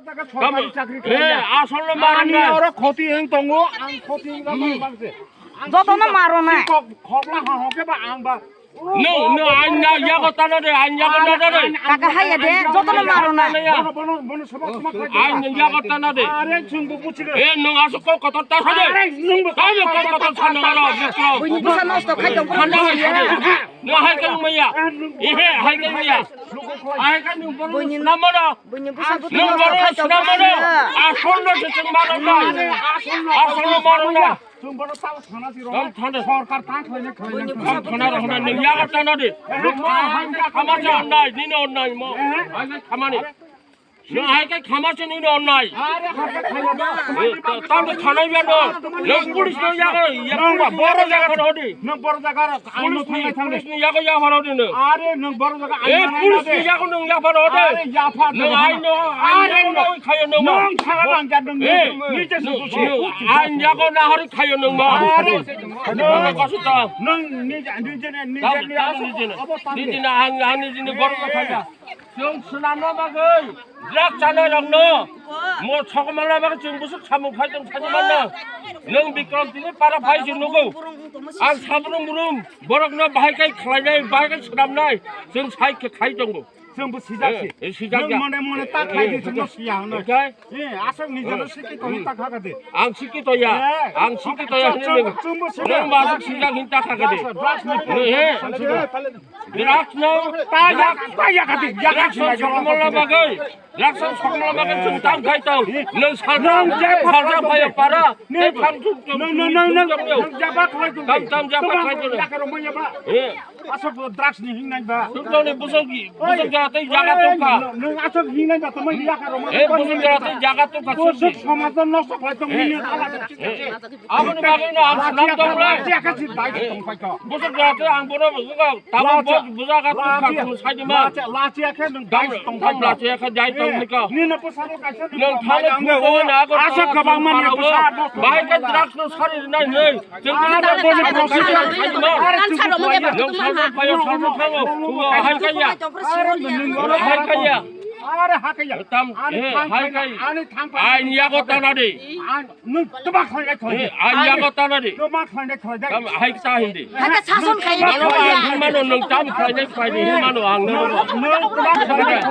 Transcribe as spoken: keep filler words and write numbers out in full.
Tamo, eh, asol no maro na. Oro khoti heng tongo, ang khoti heng tongo, bangse. Jotono maro na. Khokla ha hoke ba ang ba. No, no, ang na yago tana de, ang yago tana de. Kaka haya de, jotono maro na. Bono, bono, bono, sabak, sabak, sabak. Ang yago tana de. Are, chwng bo buchile. Eh, no, asok ko kotor ta sade. Are, nwng bo. Kami ko kotor sana maro, mikro. Buini busa nosto khai tong. Khanda hai sade. No, hai kai maya. Ihe, hai kai maya. Hai kai nwng bono. Buini namara. Buini busa buta nosto khai tong. Asol no se chwng maro na. Asol no maro na. Chwng bono tal thana si rw. Tam thana. Sorkar ta khlaina khlaina. Buini busa buta nosto khai tong. Thana rw na, nwng yago tana de. Khamani onnai, nini onnai mo. Hai kai khamani. Nwng hai kai khamani nini onnai. Are hai kai khamani. Tam khanai bano. Nwng police no yago, yago boro jaga hodi. Nwng boro jaga. Police ni, police ni yago yaphar hodi nwng. Are nwng boro jaga. Eh, police ni yago nwng yaphar hodi. Are yaphar. Nwng aino, aino khayo nwng. Nwng khaga langja nwng. Eh, nwng, nwng, ain yago nahori khayo nwng ma. Are. Nwng kosu ta. Nwng nije, nije, nije, nije, nije na ang, ang nije ni boro khaja. Chwng swnamna bagwi, drug chanai rokno, mo sokomorna bagwi chwng bwswk samung khai tong sani manno. Nwng Bikram tini para phai se nugo. Ang sabrum brum, borokno bahai kai khlainai, bahai kai swnamnai, chwng sai khe khai tongo. Chwng bo sijak se. Eh, eh, sijak ya. Nwng mone mone ta khlai di, chwngno siya hwnwi. Oke. Eh, aswk nijeno sikhi tongwi ta kha kha de. Ang sikhi to ya. Eh, ang sikhi to ya hwnwi chwng, nwng. Chwng bo sijak. Nwng ma aswk sijak hwnwi ta kha kha de. Drugs ni. Nwng he. Drugs no. Ta ya, ta ya kha de, ya kha de. Drugs no sokomorna bagwi. Drugs no sokomorna bagwi chwng tam khai tong. Nwng sal, nwng je sal ja phai para. Nwng, nwng, nwng, nwng, nwng jaba khlai tong. Tam, tam jaba khlai tong. Yakarok manya ba. Eh. Aswk drugs ni hingnai ba. Sukjoni busuk, busuk jaga tei jaga tongkha. Nwng aswk hingnai ba, tamo yakar rok. Eh, busuk jaga tei jaga tongkha. Busuk somaj no nosto khlai tong nini. Eh. Aboni bagwi no ang swnam tong le. Lachi akha si bai tong pai tong. Busuk jaga tei ang bono busuk tamo bujaga tongkha, tamo saidi ma. Lachi akha nwng bai tong pai tong. Lachi akha jai tong ni ka. Nini bwsano kaisa nwng thangwi phungo na agor. Aswk kwbangma ni bwsa. Bahai khe drugs no sari rwnai hwnwi. Are, boni process. Nwng salsa phaio, salsa phaio. Hai kaya. Are, nwng, are, ha kaya. Tam, hai kai. Ani thang pa. Ain yago tana de. Nwng tama khlai khlai. Ain yago tana de. Tama khlai khlai. Tam hai ta hindi. Haka sason khai. Mano, mano, nwng tam khlai khlai de. Mano, ang nwng. Nwng tama khlai khlai.